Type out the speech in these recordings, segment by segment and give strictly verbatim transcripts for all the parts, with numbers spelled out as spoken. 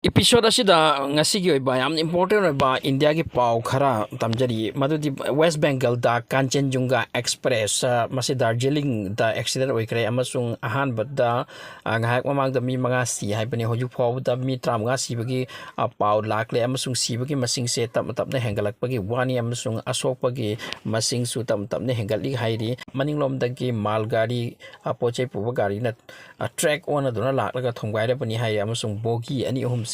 Episode ꯑꯁꯤꯗ ꯉꯁꯤꯒꯤ ꯑꯣꯏꯕ ꯌꯥꯝꯅ important ꯑꯣꯏꯕ ꯏꯟꯗꯤꯌꯥꯒꯤ ꯄꯥꯎ ꯈꯔ ꯇꯝꯖꯔꯤ꯫ ꯃꯗꯨꯗꯤ West Bengalꯗ Kanchenjunga Express, ꯑ, ꯃꯁꯤ ꯗꯥꯔꯖꯤꯂꯤꯡꯗ accident ꯑꯣꯏꯈ꯭ꯔꯦ ꯑꯃꯁꯨꯡ ꯑꯍꯥꯟꯕꯗ, ꯑ, ꯉꯥꯏꯍꯥꯛ ꯃꯃꯥꯡꯗ ꯃꯤ ꯃꯉꯥ ꯁꯤ ꯍꯥꯏꯕꯅꯤ꯫ ꯍꯧꯖꯤꯛ ꯐꯥꯎꯕꯗ ꯃꯤ ꯇꯔꯥꯃꯉꯥ ꯁꯤꯕꯒꯤ, ꯑ, ꯄꯥꯎ ꯂꯥꯛꯂꯦ ꯑꯃꯁꯨꯡ ꯁꯤꯕꯒꯤ ꯃꯁꯤꯡꯁꯦ ꯇꯞꯅ ꯇꯞꯅ ꯍꯦꯟꯒꯠꯂꯛꯄꯒꯤ ꯋꯥꯅꯤ ꯑꯃꯁꯨꯡ ꯑꯁꯣꯛꯄꯒꯤ ꯃꯁꯤꯡꯁꯨ ꯇꯞꯅ ꯇꯞꯅ ꯍꯦꯟꯒꯠꯂꯤ ꯍꯥꯏꯔꯤ꯫ ꯃꯅꯤꯡꯂꯣꯝꯗꯒꯤ ꯃꯥꯜ ꯒꯥꯔꯤ, ꯑ, ꯄꯣꯠ ꯆꯩ ꯄꯨꯕ ꯒꯥꯔꯤꯅ, ꯑ, track ꯑꯣꯟꯅꯗꯨꯅ ꯂꯥꯛꯂꯒ ꯊꯣꯝꯒꯥꯏꯔꯕꯅꯤ ꯍꯥꯏꯔꯤ ꯑꯃꯁꯨꯡ ꯕꯣꯒꯤ ꯑꯅꯤ ꯑꯍꯨꯝꯁꯦ,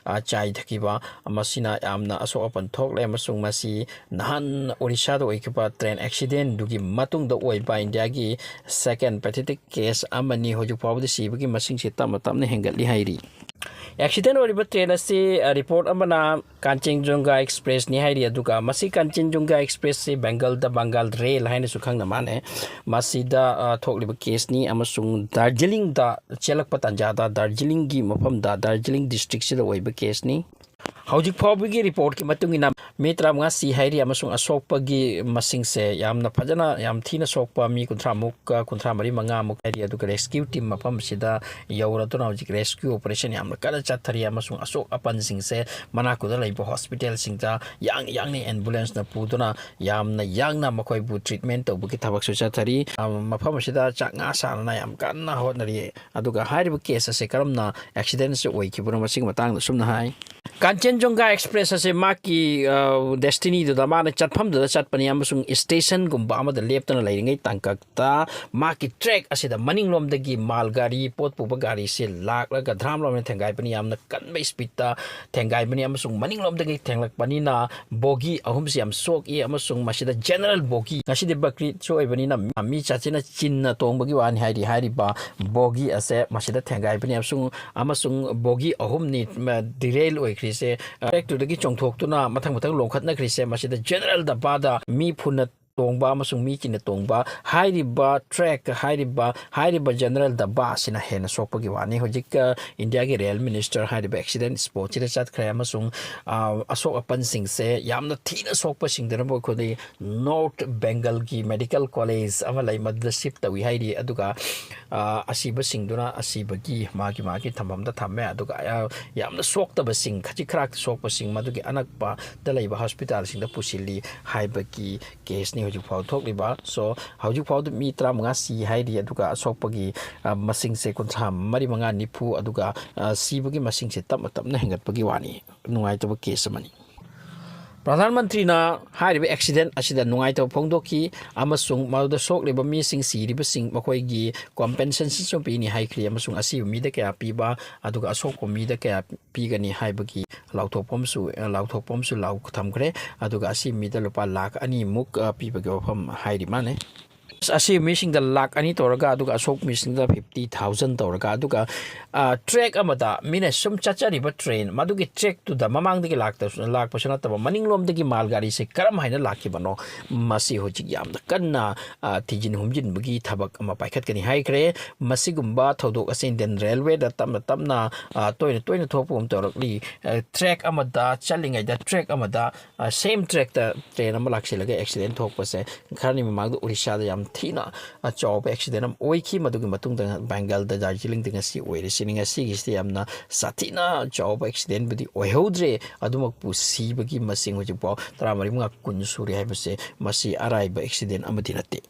ꯑ, ꯆꯥꯏꯊꯈꯤꯕ, ꯃꯁꯤꯅ ꯌꯥꯝꯅ ꯑꯁꯣꯛ ꯑꯄꯟ ꯊꯣꯛꯂꯦ ꯑꯃꯁꯨꯡ ꯃꯁꯤ ꯅꯍꯥꯟ ꯑꯣꯔꯤꯁꯥꯗ ꯑꯣꯏꯈꯤꯕ train accidentꯗꯨꯒꯤ ꯃꯇꯨꯡꯗ ꯑꯣꯏꯕ ꯏꯟꯗꯤꯌꯥꯒꯤ second pathetic case ꯑꯃꯅꯤ꯫ ꯍꯧꯖꯤꯛ ꯐꯥꯎꯕꯗ ꯁꯤꯕꯒꯤ ꯃꯁꯤꯡꯁꯤ ꯇꯞꯅ ꯇꯞꯅ ꯍꯦꯟꯒꯠꯂꯤ ꯍꯥꯏꯔꯤ꯫ Accident ꯑꯣꯏꯔꯤꯕ train ꯑꯁꯤ, ꯑ, report ꯑꯃꯅ Kanchenjunga Expressꯅꯤ ꯍꯥꯏꯔꯤ꯫ ꯑꯗꯨꯒ ꯃꯁꯤ Kanchenjunga Expressꯁꯤ Bengalꯗ Bengal Rail ꯍꯥꯏꯅꯁꯨ ꯈꯪꯅ ꯃꯥꯜꯂꯦ꯫ ꯃꯁꯤꯗ, ꯑ, ꯊꯣꯛꯂꯤꯕ caseꯅꯤ ꯑꯃꯁꯨꯡ ꯗꯥꯔꯖꯤꯂꯤꯡꯗ ꯆꯦꯜꯂꯛꯄ ꯇꯥꯟꯖꯥꯗ ꯗꯥꯔꯖꯤꯂꯤꯡꯒꯤ ꯃꯐꯝꯗ, ꯗꯥꯔꯖꯤꯂꯤꯡ districtꯁꯤꯗ ꯑꯣꯏꯕ caseꯅꯤ꯫ ꯍꯧꯖꯤꯛ ꯐꯥꯎꯕꯒꯤ reportꯀꯤ ꯃꯇꯨꯡ ꯏꯟꯅ ꯃꯤ ꯇꯔꯥꯃꯉꯥ ꯁꯤ ꯍꯥꯏꯔꯤ ꯑꯃꯁꯨꯡ ꯑꯁꯣꯛꯄꯒꯤ ꯃꯁꯤꯡꯁꯦ ꯌꯥꯝꯅ ꯐꯖꯅ, ꯌꯥꯝ ꯊꯤꯅ ꯁꯣꯛꯄ ꯃꯤ ꯀꯨꯟꯊ꯭ꯔꯥꯃꯨꯛ, ꯀꯨꯟꯊ꯭ꯔꯥ ꯃꯔꯤ ꯃꯉꯥꯃꯨꯛ ꯍꯥꯏꯔꯤ꯫ ꯑꯗꯨꯒ rescue team ꯃꯐꯝꯁꯤꯗ ꯌꯧꯔꯗꯨꯅ ꯍꯧꯖꯤꯛ rescue operation ꯌꯥꯝꯅ ꯀꯟꯅ ꯆꯠꯊꯔꯤ ꯑꯃꯁꯨꯡ ꯑꯁꯣꯛ ꯑꯄꯟꯁꯤꯡꯁꯦ ꯃꯅꯥꯛ ꯅꯛꯄꯗ ꯂꯩꯕ hospitalꯁꯤꯡꯗ ꯌꯥꯡꯅ ꯌꯥꯡꯅ ambulanceꯅ ꯄꯨꯗꯨꯅ ꯌꯥꯝꯅ ꯌꯥꯡꯅ ꯃꯈꯣꯏꯕꯨ treatment ꯇꯧꯕꯒꯤ ꯊꯕꯛꯁꯨ ꯆꯠꯊꯔꯤ꯫ ꯑ, ꯃꯐꯝ ꯑꯁꯤꯗ ꯆꯥꯛ ꯉꯥ ꯁꯥꯟꯅꯅ ꯌꯥꯝ ꯀꯟꯅ ꯍꯣꯠꯅꯔꯤ꯫ ꯑꯗꯨꯒ ꯍꯥꯏꯔꯤꯕ case ꯑꯁꯦ ꯀꯔꯝꯅ accidentꯁꯦ ꯑꯣꯏꯈꯤꯕꯅꯣ, ꯃꯁꯤꯒꯤ ꯃꯇꯥꯡꯗ ꯑꯁꯨꯝꯅ ꯍꯥꯏ꯫ Kanchenjunga Express ꯑꯁꯦ ꯃꯍꯥꯛꯀꯤ, ꯑ, destinyꯗꯨꯗ, ꯃꯥꯅ ꯆꯠꯐꯝꯗꯨꯗ ꯆꯠꯄꯅꯤ ꯑꯃꯁꯨꯡ stationꯒꯨꯝꯕ ꯑꯃꯗ ꯂꯦꯞꯇꯨꯅ ꯂꯩꯔꯤꯉꯩ ꯇꯥꯡꯀꯛꯇ ꯃꯍꯥꯛꯀꯤ track ꯑꯁꯤꯗ ꯃꯅꯤꯡꯂꯣꯝꯗꯒꯤ ꯃꯥꯜ ꯒꯥꯔꯤ, ꯄꯣꯠ ꯄꯨꯕ ꯒꯥꯔꯤꯁꯤ ꯂꯥꯛꯂꯒ ꯙ꯭ꯔꯥꯝ ꯂꯥꯎꯅ ꯊꯦꯡꯒꯥꯏꯕꯅꯤ꯫ ꯌꯥꯝꯅ ꯀꯟꯕ speedꯇ ꯊꯦꯡꯒꯥꯏꯕꯅꯤ ꯑꯃꯁꯨꯡ ꯃꯅꯤꯡꯂꯣꯝꯗꯒꯤ ꯊꯦꯡꯂꯛꯄꯅꯤꯅ ꯕꯣꯒꯤ ꯑꯍꯨꯝꯁꯤ ꯌꯥꯝ ꯁꯣꯛꯏ ꯑꯃꯁꯨꯡ ꯃꯁꯤꯗ general ꯕꯣꯒꯤ, ꯉꯁꯤꯗꯤ ꯕꯀ꯭ꯔꯤꯠꯁꯨ ꯑꯣꯏꯕꯅꯤꯅ ꯃꯤ ꯆꯥꯁꯤꯟꯅ ꯆꯤꯟꯅ ꯇꯣꯡꯕꯒꯤ ꯋꯥꯅꯤ ꯍꯥꯏꯔꯤ꯫ ꯍꯥꯏꯔꯤꯕ ꯕꯣꯒꯤ ꯑꯁꯦ ꯃꯁꯤꯗ ꯊꯦꯡꯒꯥꯏꯕꯅꯤ ꯑꯃꯁꯨꯡ, ꯑꯃꯁꯨꯡ ꯕꯣꯒꯤ ꯑꯍꯨꯝꯅꯤ, ꯃ, derail ꯑꯣꯏꯈ꯭ꯔꯤꯁꯦ, trackꯇꯨꯗꯒꯤ ꯆꯣꯡꯊꯣꯛꯇꯨꯅ ꯃꯊꯪ ꯃꯊꯪ ꯂꯣꯡꯈꯠꯅꯈ꯭ꯔꯤꯁꯦ꯫ ꯃꯁꯤꯗ general ꯗꯕꯥꯗ ꯃꯤ ꯐꯨꯟꯅ ꯇꯣꯡꯕ ꯑꯃꯁꯨꯡ ꯃꯤ ꯆꯤꯟꯅ ꯇꯣꯡꯕ ꯍꯥꯏꯔꯤꯕ ꯇ꯭ꯔꯦꯛ, ꯍꯥꯏꯔꯤꯕ, ꯍꯥꯏꯔꯤꯕ ꯖꯦꯅꯔꯦꯜ ꯗꯕꯥ ꯑꯁꯤꯅ ꯍꯦꯟꯅ ꯁꯣꯛꯄꯒꯤ ꯋꯥꯅꯤ꯫ ꯍꯧꯖꯤꯛ, ꯑ, ꯏꯟꯗꯤꯌꯥꯒꯤ ꯔꯦꯜ ꯃꯤꯅꯤꯁꯇꯔ ꯍꯥꯏꯔꯤꯕ ꯑꯦꯛꯁꯤꯗꯦꯟ ꯁ꯭ꯄꯣꯠꯁꯤꯗ ꯆꯠꯈ꯭ꯔꯦ ꯑꯃꯁꯨꯡ, ꯑ, ꯑꯁꯣꯛ ꯑꯄꯟꯁꯤꯡꯁꯦ ꯌꯥꯝꯅ ꯊꯤꯅ ꯁꯣꯛꯄꯁꯤꯡꯗꯨꯅꯕꯨ ꯑꯩꯈꯣꯏꯗꯤ ꯅꯣꯔꯠ ꯕꯦꯡꯒꯜꯒꯤ ꯃꯦꯗꯤꯀꯦꯜ ꯀꯣꯂꯦꯖ ꯑꯃ ꯂꯩ, ꯃꯗꯨꯗ ꯁꯤꯐ ꯇꯧꯏ ꯍꯥꯏꯔꯤ꯫ ꯑꯗꯨꯒ, ꯑ, ꯑꯁꯤꯕꯁꯤꯡꯗꯨꯅ ꯑꯁꯤꯕꯒꯤ ꯃꯥꯒꯤ, ꯃꯥꯒꯤ ꯊꯝꯐꯝꯗ ꯊꯝꯃꯦ꯫ ꯑꯗꯨꯒ, ꯑ, ꯌꯥꯝꯅ ꯁꯣꯛꯇꯕꯁꯤꯡ, ꯈꯖꯤꯛ ꯈꯔꯥꯛꯇ ꯁꯣꯛꯄꯁꯤꯡ ꯃꯗꯨꯒꯤ ꯑꯅꯛꯄꯗ ꯂꯩꯕ ꯍꯣꯁꯄꯤꯇꯥꯜꯁꯤꯡꯗ ꯄꯨꯁꯤꯜꯂꯤ ꯍꯥꯏꯕꯒꯤ ꯀꯦꯁꯅꯤ ꯍꯧꯖꯤꯛ ꯐꯥꯎ ꯊꯣꯛꯂꯤꯕ꯫ So, ꯍꯧꯖꯤꯛ ꯐꯥꯎꯗ ꯃꯤ ꯇꯔꯥꯃꯉꯥ ꯁꯤ ꯍꯥꯏꯔꯤ, ꯑꯗꯨꯒ ꯑꯁꯣꯛꯄꯒꯤ, ꯑ, ꯃꯁꯤꯡꯁꯦ ꯀꯨꯟꯊ꯭ꯔꯥ ꯃꯔꯤ, ꯃꯉꯥ, ꯅꯤꯐꯨ, ꯑꯗꯨꯒ, ꯑ, ꯁꯤꯕꯒꯤ ꯃꯁꯤꯡꯁꯦ ꯇꯞꯅ ꯇꯞꯅ ꯍꯦꯟꯒꯠꯄꯒꯤ ꯋꯥꯅꯤ꯫ ꯅꯨꯡꯉꯥꯏꯇꯕ ꯀꯦꯁ ꯑꯃꯅꯤ꯫ ꯄ꯭ꯔꯙꯥꯟ ꯃꯟꯇ꯭ꯔꯤꯅ ꯍꯥꯏꯔꯤꯕ ꯑꯦꯛꯁꯤꯗꯦꯟ ꯑꯁꯤꯗ ꯅꯨꯡꯉꯥꯏꯇꯕ ꯐꯣꯡꯗꯣꯛꯈꯤ ꯑꯃꯁꯨꯡ ꯃꯗꯨꯗ ꯁꯣꯛꯂꯤꯕ ꯃꯤꯁꯤꯡ, ꯁꯤꯔꯤꯕꯁꯤꯡ, ꯃꯈꯣꯏꯒꯤ ꯀꯣꯝꯄꯦꯟꯁꯦꯁꯟꯁꯨ ꯄꯤꯅꯤ ꯍꯥꯏꯈ꯭ꯔꯤ ꯑꯃꯁꯨꯡ ꯑꯁꯤꯕ ꯃꯤꯗ ꯀꯌꯥ ꯄꯤꯕ ꯑꯗꯨꯒ ꯑꯁꯣꯛꯄ ꯃꯤꯗ ꯀꯌꯥ ꯄꯤꯒꯅꯤ ꯍꯥꯏꯕꯒꯤ ꯂꯥꯎꯊꯣꯛꯄ ꯑꯃꯁꯨ, ꯂꯥꯎꯊꯣꯛꯄ ꯑꯃꯁꯨ ꯂꯥꯎ ꯊꯝꯈ꯭ꯔꯦ꯫ ꯑꯗꯨꯒ ꯑꯁꯤꯕ ꯃꯤꯗ ꯂꯨꯄꯥ ꯂꯥꯈ ꯑꯅꯤꯃꯨꯛ, ꯑ, ꯄꯤꯕꯒꯤ ꯋꯥꯐꯝ ꯍꯥꯏꯔꯤ ꯃꯥꯅꯦ꯫ ꯑꯁꯤꯕ ꯃꯤꯁꯤꯡꯗ ꯂꯥꯈ ꯑꯅꯤ ꯇꯧꯔꯒ, ꯑꯗꯨꯒ ꯑꯁꯣꯛꯄ ꯃꯤꯁꯤꯡꯗ ꯐꯤꯐꯇꯤ ꯊꯥꯎꯖꯟ ꯇꯧꯔꯒ, ꯑꯗꯨꯒ, ꯑ, ꯇ꯭ꯔꯦꯛ ꯑꯃꯗ ꯃꯤꯅ ꯁꯨꯝ ꯆꯠꯆꯔꯤꯕ ꯇ꯭ꯔꯦꯟ, ꯃꯗꯨꯒꯤ ꯇ꯭ꯔꯦꯛꯇꯨꯗ ꯃꯃꯥꯡꯗꯒꯤ ꯂꯥꯛꯇ-, ꯂꯥꯛꯄꯁꯨ ꯅꯠꯇꯕ ꯃꯅꯤꯡꯂꯣꯝꯗꯒꯤ ꯃꯥꯜ ꯒꯥꯔꯤꯁꯦ ꯀꯔꯝ ꯍꯥꯏꯅ ꯂꯥꯛꯈꯤꯕꯅꯣ, ꯃꯁꯤ ꯍꯧꯖꯤꯛ ꯌꯥꯝꯅ ꯀꯟꯅ, ꯑ, ꯊꯤꯖꯤꯟ ꯍꯨꯝꯖꯤꯟꯕꯒꯤ ꯊꯕꯛ ꯑꯃ ꯄꯥꯏꯈꯠꯀꯅꯤ ꯍꯥꯏꯈ꯭ꯔꯦ꯫ ꯃꯁꯤꯒꯨꯝꯕ ꯊꯧꯗꯣꯛ ꯑꯁꯤ ꯏꯟꯗꯤꯌꯟ ꯔꯦꯜꯋꯦꯗ ꯇꯞꯅ ꯇꯞꯅ, ꯑ, ꯇꯣꯏꯅ ꯇꯣꯏꯅ ꯊꯣꯛꯄꯒꯨꯝ ꯇꯧꯔꯛꯂꯤ꯫ ꯑ, ꯇ꯭ꯔꯦꯛ ꯑꯃꯗ ꯆꯠꯂꯤꯉꯩꯗ ꯇ꯭ꯔꯦꯛ ꯑꯃꯗ, ꯑ, ꯁꯦꯝ ꯇ꯭ꯔꯦꯛꯇ ꯇ꯭ꯔꯦꯟ ꯑꯃ ꯂꯥꯛꯁꯤꯜꯂꯒ ꯑꯦꯛꯁꯤꯗꯦꯟ ꯊꯣꯛꯄꯁꯦ ꯈꯔꯅꯤ ꯃꯃꯥꯡꯗ ꯎꯔꯤꯁꯥꯗ ꯌꯥꯝ ꯊꯤꯅ, ꯑ, ꯆꯥꯎꯕ ꯑꯦꯛꯁꯤꯗꯦꯟ ꯑꯃ ꯑꯣꯏꯈꯤ꯫ ꯃꯗꯨꯒꯤ ꯃꯇꯨꯡꯗ ꯕꯦꯡꯒꯜꯗ, ꯗꯥꯔꯖꯤꯂꯤꯡꯗ ꯉꯁꯤ ꯑꯣꯏꯔꯤꯁꯤꯅꯤ꯫ ꯉꯁꯤꯒꯤꯁꯤꯗꯤ ꯌꯥꯝꯅ ꯁꯥꯊꯤꯅ ꯆꯥꯎꯕ ꯑꯦꯛꯁꯤꯗꯦꯟꯕꯨꯗꯤ ꯑꯣꯏꯍꯧꯗ꯭ꯔꯦ꯫ ꯑꯗꯨꯃꯛꯄꯨ ꯁꯤꯕꯒꯤ ꯃꯁꯤꯡ ꯍꯧꯖꯤꯛꯐꯥꯎ ꯇꯔꯥꯃꯔꯤ, ꯃꯉꯥ, ꯀꯨꯟ ꯁꯨꯔꯦ ꯍꯥꯏꯕꯁꯦ ꯃꯁꯤ ꯑꯔꯥꯏꯕ ꯑꯦꯛꯁꯤꯗꯦꯟ ꯑꯃꯗꯤ ꯅꯠꯇꯦ꯫